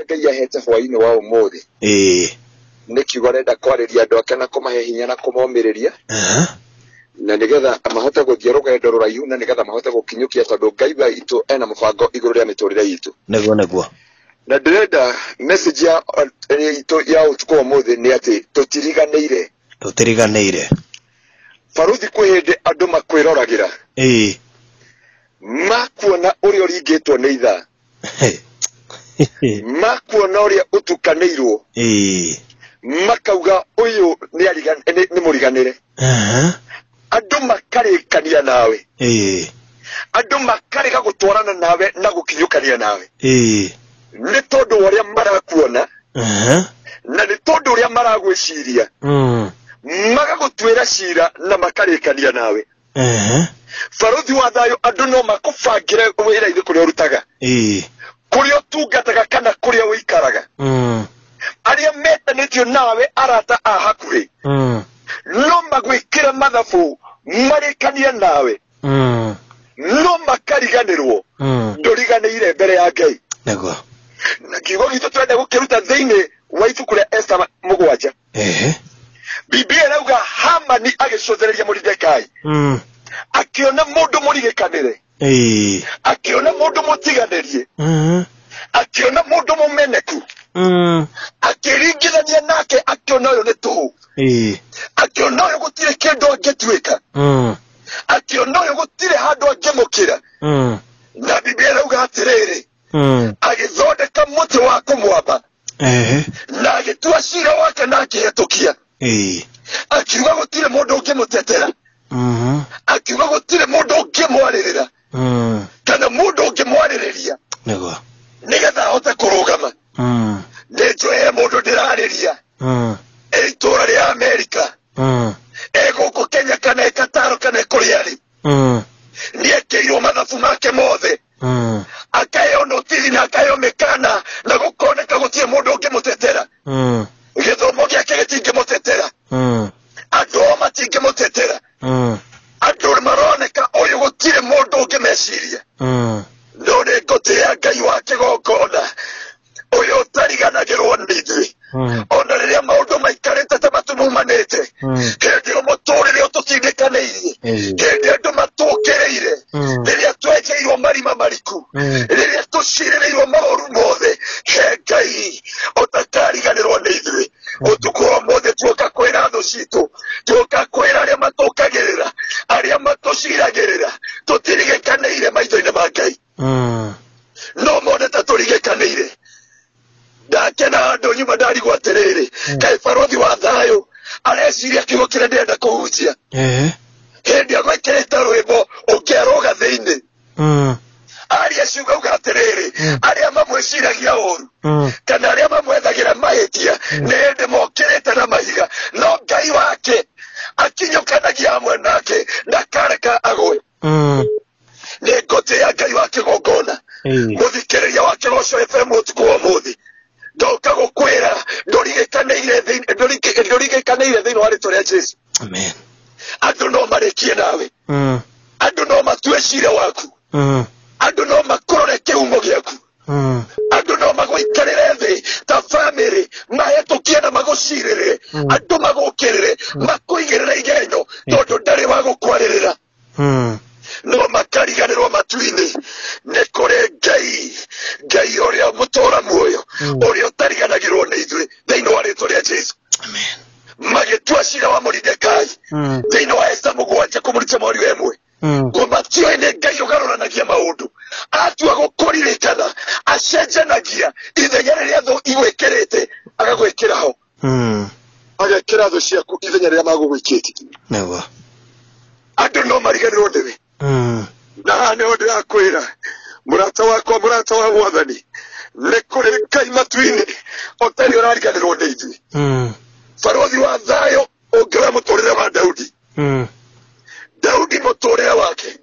Ngai ahete hwaĩ-inĩ wa ũmũthĩ nĩ kiugo arenda kwarĩria andũ ake na kũmahe hinya na kũmomĩrĩria, na nĩgetha mahote gũthiĩ rũgendo rũraihu, na nĩgetha mahote gũkinyũkia, tondũ Ngai witũ ena mũbango igũrũ rĩa mĩtũrĩre itũ. Nĩguo, nĩguo. Na ndĩrenda message ya itũ ya ũtukũ wa ũmũthĩ nĩ atĩ tũtiriganĩire. Tũtiriganĩire. Baruthi, kwĩ hĩndĩ andũ makwĩroragĩra, makuona ũrĩa ũringĩtwo nĩ ithaa, makuona ũrĩa ũtukanĩirwo, makauga ũyũ nĩ mũriganĩre. Andũ makarĩkania nawe, andũ makarega gũtwarana nawe na gũkinyũkania nawe, nĩ tondũ wa ũrĩa marakuona, na nĩ tondũ ũrĩa maragwĩciria, magagũtuĩra cira na makarĩkania nawe. Baruthi wa thayũ, andũ no makũbangĩre wĩra-inĩ kũrĩa ũrutaga, kũrĩa ũtungataga, kana kũrĩa ũikaraga, arĩa metanĩtio nawe arata a hakuhĩ, no magwĩkĩre mathabu marĩkanie nawe, no makariganĩrwo ndũriganĩire mbere ya Ngai. Nĩguo. Na kiugo gitũ twenda gũkĩruta thĩinĩ wa ibuku rĩa Esta 7. Biblia ĩrauga Hamani agĩcũthĩrĩria Moridekai, akĩona mũndũ mũrigĩkanĩre, akĩona mũndũ mũtiganĩrie, akĩona mũndũ mũmeneku, akĩringithania nake, akĩona ũyũ nĩ tũhũ, akĩona ũyũ gũtirĩ kĩndũ angĩtuĩka, akĩona ũyũ gũtirĩ handũ angĩmũkĩra. Na Biblia ĩrauga atĩrĩrĩ, agĩthondeka mũtĩ wa kũmwamba, na agĩtua cira wake na akĩhetũkia, akiuga gũtirĩ mũndũ ũngĩmũtetera, akiuga gũtirĩ mũndũ ũngĩmwarĩrĩra, kana mũndũ ũngĩmwarĩrĩria, Nĩguo. nĩgetha ahote kũrũgama. Nĩ njũĩ he mũndũ ndĩrarĩria, ĩ itũũra rĩa Amerika, ĩ gũkũ Kenya, kana ĩ Kataro, kana ĩ kũrĩa arĩ, nĩekĩirwo mathabu make mothe, akaheo notithi na akaheo mĩkana, na gũkoneka gũtirĩ mũndũ ũngĩmũtetera. Gĩthomo gĩake gĩtingĩmũtetera, andũ o matingĩmũtetera, andũ maroneka ũyũ gũtirĩ mũndũ ũngĩmeciria. No nĩ ngũtĩĩa Ngai wa kĩgongona ũyũ ũtariganagĩrwo nĩ ithuĩ, ona rĩrĩa maũndũ maikarĩte ta matumumanĩte, hĩndĩ ĩyo mũtũrĩre ũtũtindĩkanĩirie, hĩndĩ andũ matũkĩrĩire, rĩrĩa twenjeirwo marima mariku, rĩrĩa tũcirĩrĩirwo maũru mothe, he Ngai ũtakariganĩrwo nĩ ithuĩ. Ũtukũ wa ũmũthĩ tuoka kwĩra thũ citũ, tuoka kwĩra arĩa matũkagĩrĩra, arĩa matũciragĩrĩra, tũtirigĩkanĩire maitho-inĩ ma Ngai. No mone ta tũrigĩkanĩire. Ndakena handũ nyuma ndarigwo atĩrĩrĩ, kaĩ barothi wa thayũ areciria kiugo kĩrĩa ndĩrenda kũhunjia? Hĩndĩ ĩyo gwĩkĩrĩte rwĩmbo ũngĩarũga thĩinĩ, aria ciuga uga atĩrĩrĩ, arĩa mamwĩciragia ũru, kana arĩa mamwethagĩra mahĩtia, nĩ hĩndĩ mokĩrĩte na mahiga, no Ngai wake akinyũkanagia hamwe nake, ndakareka agwe. Nĩ ngũtĩĩa Ngai wa kĩgongona. Mũthikĩrĩria wa Kĩgoco FM, ũtukũ wa ũmũthĩ ndoka gũkwĩra ndũrigĩkanĩire thĩinĩ wa rĩtwa rĩa Jesu. Amen. Andũ no marĩkie nawe, andũ no matue cira waku, andũ no makũrore kĩhumo gĩaku, andũ no magũikarĩre thĩ ta bamĩrĩ, mahĩtũkie na magũcirĩrĩre, andũ magũkĩrĩre, makũigĩrĩre igenyo, tondũ ndarĩ wa gũkwarĩrĩra, no makariganĩrwo matu-inĩ nĩ kũrĩ Ngai, Ngai ũrĩa mũtũra muoyo, ũrĩa ũtariganagĩrwo nĩ ithuĩ thĩinĩ wa rĩtwa rĩa Jesu. Amen. Magĩtua cira wa Moridekai thĩinĩ wa Esta 7 kũmũruta mweri wa 1, ngũmatioĩ nĩ Ngai ũgarũranagia maũndũ. Atua gũkũririkana, acenjanagia ithenya rĩrĩa thũ igwĩkĩrĩte, agagwĩkĩra ho, agekĩra thũ ciaku ithenya rĩrĩa magũgwĩkĩtie. Nĩguo. Andũ no mariganĩrwo nĩwe. Na haha nĩho ndĩrakwĩra, mũrata wakwa, mũrata wa Mwathani, nĩ kũrĩ Ngai matu-inĩ ũtarĩ ũrariganĩrwo nĩ ithuĩ. Barothi wa thayũ, ũngĩoya mũtũrĩre wa Daudi, Daudi mũtũrĩre wake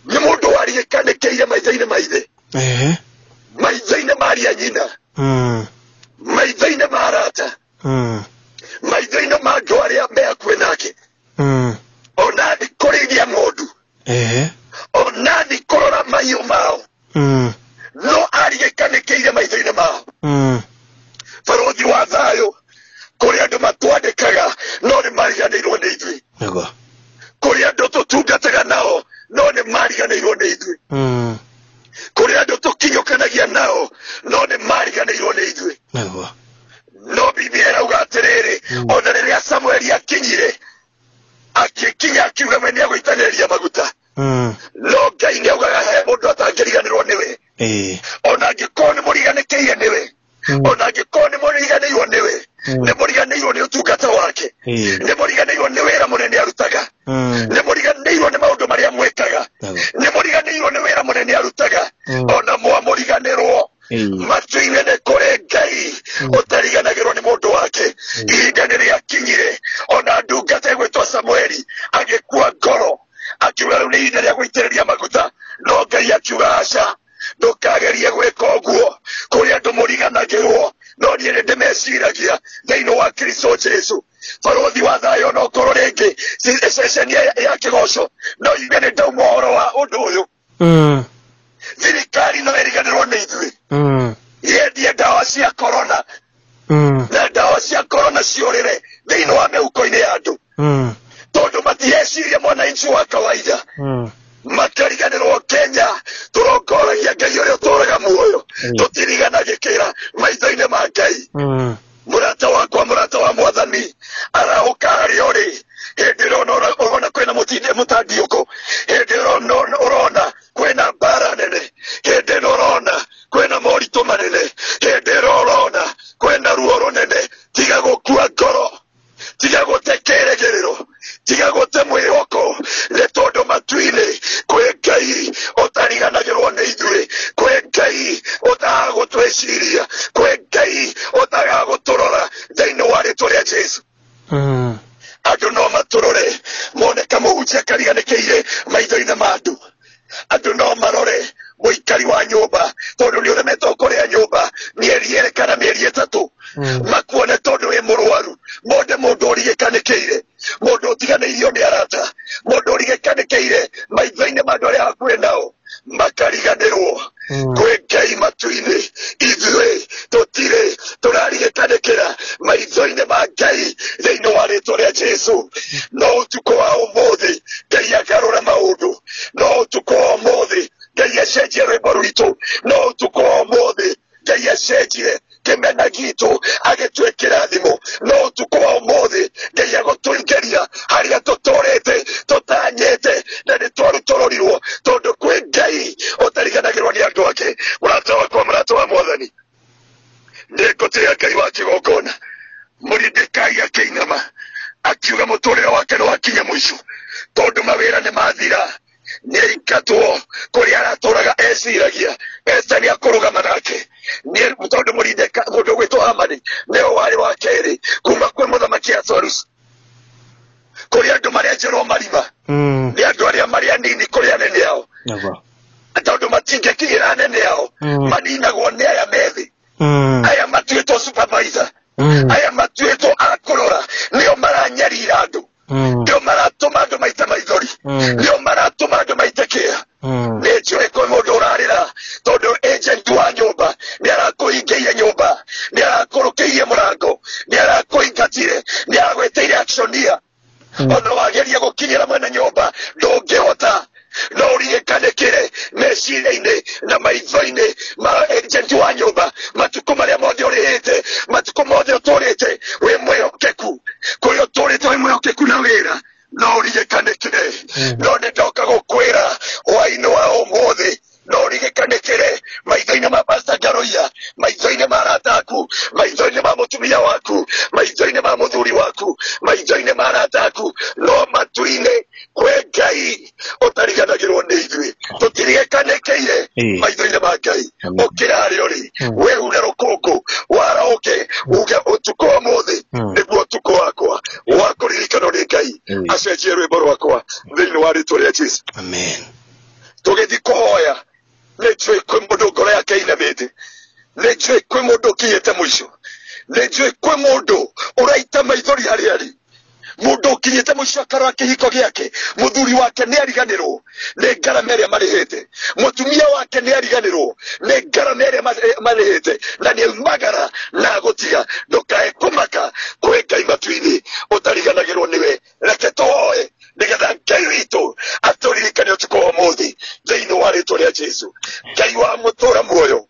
nĩ mũndũ warigĩkanĩkĩire maitho-inĩ ma ithe, maitho-inĩ ma aria nyina, maitho-inĩ ma arata, maitho-inĩ ma andũ arĩa me hakuhĩ nake, ona athi kũrĩithia ng'ondu, ona athi kũrora mahiũ mao, no arigĩkanĩkĩire maitho-inĩ mao. mariganĩirwo nĩ ithuĩ. Kũrĩ andũ tũkinyũkanagia nao no nĩ mariganĩirwo nĩ ithuĩ. Nĩguo. No Biblia ĩrauga atĩrĩrĩ, ona rĩrĩa Samueli akinyire, agĩkinya akiuga we nĩegũitanĩrĩria maguta. No Ngai nĩaugaga he mũndũ atangĩriganĩrwo nĩwe. Ona angĩkorwo nĩ mũriganĩkĩire nĩwe, ona angĩkorwo nĩ mũriganĩirwo nĩwe, nĩ mũriganĩirwo nĩ ũtungata wake, nĩ mũriganĩirwo nĩ wĩra mũnene arutaga, nĩ mũriganĩirwo nĩ maũndũ marĩa mwĩkaga, nĩ mũriganĩirwo nĩ wĩra mũnene arutaga, ona mwamũriganĩrwo matu-inĩ nĩ kũrĩ Ngai ũtariganagĩrwo nĩ mũndũ wake. Ihinda nĩ rĩakinyire ona ndungata ĩgwĩtwo Samueli agĩkua ngoro, akiuga rĩu nĩ ihinda rĩa gũitĩrĩria maguta, no Ngai akiuga aca, ndũkagerie gwĩka ũguo, kũrĩ andũ mũriganagĩrwo, no niĩ nĩ ndĩmeciragia thĩinĩ wa Kristo Jesu. Barũthi wa thayũ no korwo rĩngĩ ceceni ya kĩgoco no yuge nĩ ndauma ũhoro wa ũndũ ũyũ. Thirikari no ĩriganĩrwo nĩ ithuĩ, yendie ndawa cia korona, na ndawa cia korona ciũrĩre thĩinĩ wa mĩhuko-inĩ ya andũ, tondũ matireciria mwananchi wa kawaida. Makariganĩrwo Kenya, tũrongoragia Ngai ũrĩa ũtũũraga muoyo, tũtiriganagĩkĩra maitho-inĩ ma Ngai. Mũrata wakwa, mũrata wa Mwathani, arahũka harĩa ũrĩ hĩndĩ ĩrĩa ũrona kwĩna mũtandiũko, hĩndĩ ĩrĩa ũrona kwĩna mbara nene, hĩndĩ ĩno ũrona kwĩna moritũ manene, hĩndĩ ĩrĩa ũrona kwĩna ruo rũnene, tiga gũkua ngoro, tiga gũte kĩĩrĩgĩrĩro, tiga gũte mwĩhoko, nĩ tondũ matu-inĩ kwĩ Ngai ũtariganagĩrwo nĩ ithuĩ, kwĩ Ngai ũtagaga gũtwĩciria, kwĩ Ngai ũtagaga gũtũrora thĩinĩ wa rĩtwa rĩa Jesu. Andũ no matũrore mone kamũhunjia kariganĩkĩire maitho-inĩ ma andũ. Andũ no marore mũikari wa nyũmba tondũ nĩ ũremetwo kũrĩa nyũmba mĩeri ĩrĩ kana mĩeri ĩtatũ, makuone tondũ wĩ mũrwaru, monde mũndũ ũrigĩkanĩkĩire, mũndũ ũtiganĩirio nĩ arata, mũndũ ũrigĩkanĩkĩire maitho-inĩ ma andũ arĩa hakuhĩ nao, makariganĩrwo. Kwĩ Ngai matu-inĩ, ithuĩ tũtirĩ tũrarigĩkanĩkĩra maitho-inĩ ma Ngai thĩinĩ wa rĩtwa rĩa Jesu. No ũtukũ wa ũmũthĩ Ngai agarũra maũndũ, no ũtukũ wa ũmũthĩ Ngai acenjie rwĩmbo rwitũ, no ũtukũ wa ũmũthĩ Ngai acenjie kĩmena gitũ agĩtwĩkĩra thimũ, no ũtukũ wa ũmũthĩ Ngai agũtũingĩria harĩa tũtũrĩte tũtanyĩte na nĩ twarutũrũrirwo, tondũ kwĩ Ngai ũtariganagĩrwo nĩ andũ ake. Mũrata wakwa, mũrata wa Mwathani, nĩngũtĩĩa Ngai wa kĩgongona. Mũrindekai akĩinama akiuga mũtũrĩre wake nĩ wakinya mũico, tondũ mawĩra nĩ mathira, nĩaingatwo kũrĩa aratũraga eciragia Esta nĩakũrũgama nake, tondũ mũndũ ũgwĩtwo Hamani nĩwe warĩ wa kerĩ kuma kwĩ mũthamaki Ahasuerus. Kũrĩ andũ marenjerwo marima nĩ andũ arĩa marĩ anini kũrĩ anene ao, tondũ matingĩkinyĩra anene ao, maninagwo nĩ aya methĩ, aya matuĩtwo supervisor, aya matuĩtwo a kũrora, nĩo maranyarira andũ, nĩo maratũma andũ maite maithori, nĩo maratũma andũ maite kĩeha. Nĩ njũĩ kwĩ mũndũ ũrarĩra tondũ agent wa nyũmba nĩ arakũhingĩire nyũmba, nĩ arakũrũkĩirie mũrango, nĩ arakũingatire, nĩ aragwĩtĩire actionia, ona wageria gũkinyĩra mwene nyũmba ndũngĩhota, no ũririkane meciria-inĩ na maitho-inĩ ma agent wa nyũmba matukũ marĩa mothe ũrĩhĩte, matukũ mothe ũtũrĩte wĩ mwĩhokeku, kũrĩa ũtũrĩte wĩ mwĩhokeku na wĩra, no ũririkanĩkĩre. No nĩ ndoka gũkwĩra hwaĩ-inĩ wa ũmũthĩ, no ũririkanĩkĩre maitho-inĩ ma Pastor Ngaruiya, maitho-inĩ ma arata aku, maitho-inĩ ma mũtumia waku, maitho-inĩ ma mũthuri waku, maitho-inĩ ma arata aku, no matu-inĩ kwĩ Ngai ũtariganagĩrwo nĩ ithuĩ, tũtirikanĩkĩire maitho-inĩ ma Ngai. Ũkĩra harĩa ũrĩ, wĩhure rũkũngũ, warahũke, uge ũtukũ wa ũmũthĩ nĩguo ũtukũ wakwa wa kũririkanwo nĩ Ngai, acenjie rwĩmbo rwakwa thĩinĩ wa rĩtwa rĩa Jesu. Amen. Tũgĩthiĩ kũhoya, nĩ njũĩ kwĩ mũndũ ngoro yake ĩinamĩte, nĩ njũĩ kwĩ mũndũ ũkinyĩte mũico, nĩ njũĩ kwĩ mũndũ ũraita maithori harĩa arĩ, mũndũ ũkinyĩte mũico akarora kĩhiko gĩake, mũthuri wake nĩ ariganĩrwo nĩ ngarama ĩrĩa marĩhĩte, mũtumia wake nĩ ariganĩrwo nĩ ngarama ĩrĩa marĩhĩte, na nĩ aumagara na agũtiga. Ndũkae kũmaka, kwĩ Ngai matu-inĩ ũtariganagĩrwo nĩwe. Reke tũhoe nĩgetha Ngai witũ atũririkane ũtukũ wa ũmũthĩ Jesu. Ngai wa mũtũra muoyo,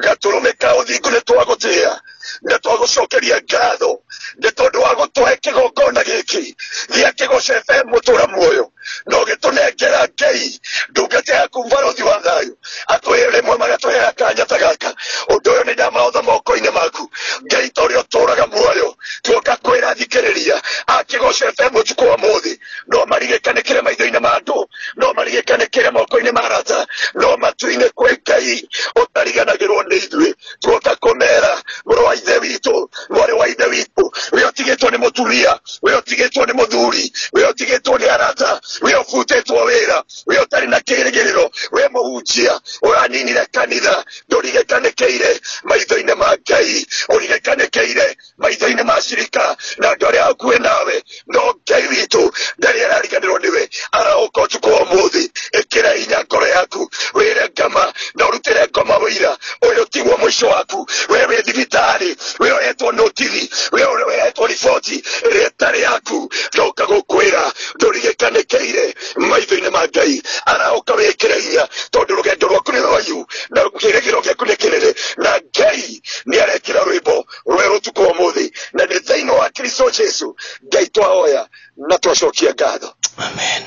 gatũrũme ka ũthingu nĩ twagũtĩĩa na twagũcokeria ngatho nĩ tondũ wa gũtũhe kĩgongona gĩkĩ gĩa Kĩgoco FM mũtũra muoyo, na ũgĩtũnengera Ngai ndungata yaku barothi wa thayũ atwĩre rĩmwe magatũhea kanya ta gaka. Ũndũ ũyũ nĩ ndamaotha moko-inĩ maku Ngai, ta ũrĩa ũtũraga muoyo. Tuoka kwĩra thikĩrĩria a Kĩgoco FM ũtukũ wa mũthĩ, no marigĩkanĩkĩre maitho-inĩ ma andũ, no marigĩkanĩkĩre moko-inĩ ma arata, no matu-inĩ kwĩ Ngai ũtariganagĩrwo nĩ ithuĩ. Tuoka kũmera mũrũ wa ithe witũ, mwarĩ wa ithe witũ, we ũtigĩtwo nĩ mũtumia, we ũtigĩtwo nĩ mũthuri, we ũtigĩtwo nĩ arata, we ũbutĩtwo wĩra, we ũtarĩ na kĩrĩgĩrĩro, we mũhunjia ũraninire kanitha, ndũrigĩkanĩkĩire maitho-inĩ ma Ngai, ũrigĩkanĩkĩire maitho-inĩ ma cirika na andũ arĩa hakuhĩ nawe, no Ngai witũ ndarĩ arariganĩrwo nĩwe. Arahũka ũtukũ wa ũmũthĩ, ĩkĩra hinya ngoro yaku, wĩre ngama na ũrutĩre ngoma wĩira ũyũ tiguo mũico waku. We wĩ thibitarĩ, we ũretwo notithi, we ũretwo riboti ĩrĩa ĩtarĩ yaku, ndoka gũkwĩra ndũrigĩkanĩkĩire maitho-inĩ ma Ngai. Arahũka wĩkĩre hinya, tondũ rũgendo rwaku nĩ rũraihu na kĩrĩgĩrĩro gĩaku nĩ kĩnene, na Ngai nĩ arekĩra rwĩmbo rwerũ ũtukũ wa ũmũthĩ, na nĩ thĩinĩ wa Kristo Jesu Ngai twahoya na twacokia ngatho. Amen.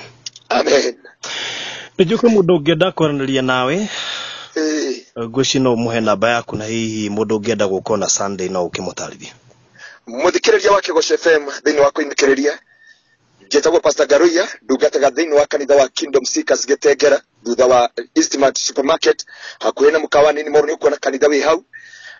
Amen. Nĩ kwĩ mũndũ ũngĩenda kwaranĩria nawe, ngwĩciria no ũmũhe namba yaku, na hihi mũndũ ũngĩenda gũka ona Sunday no ũkĩmũtarithie. Mũthikĩrĩria wa Kĩgoco FM thĩinĩ wa kũinĩkĩrĩria, njĩtagwo Pastor Ngaruiya, ndungataga thĩinĩ wa kanitha wa Kingdom Seekers Gĩtengera, thutha wa Eastmart Supermarket, hakuhĩ na mũkawa nini moro nĩ ũkuona kanitha wĩ hau.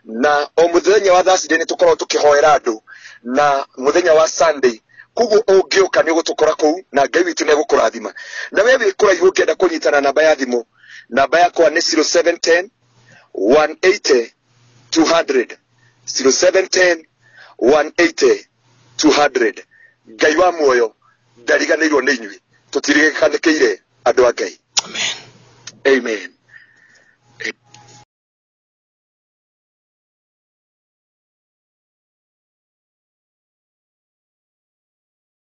Na o mũthenya wa Thursday nĩ tũkoragwo tũkĩhoera andũ, na mũthenya wa Sunday koguo ũngĩũka nĩ ũgũtũkora kũu, na Ngai witũ nĩ egũkũrathima. Na we wĩ kũraihu ũngĩenda kũnyitana namba ya thimũ, namba yakwa nĩ 0710 180 200, 0710 180 200. Ngai wa muoyo ndariganĩirwo nĩ inyuĩ, tũtirigĩkanĩkĩire andũ a Ngai. Amen. Amen.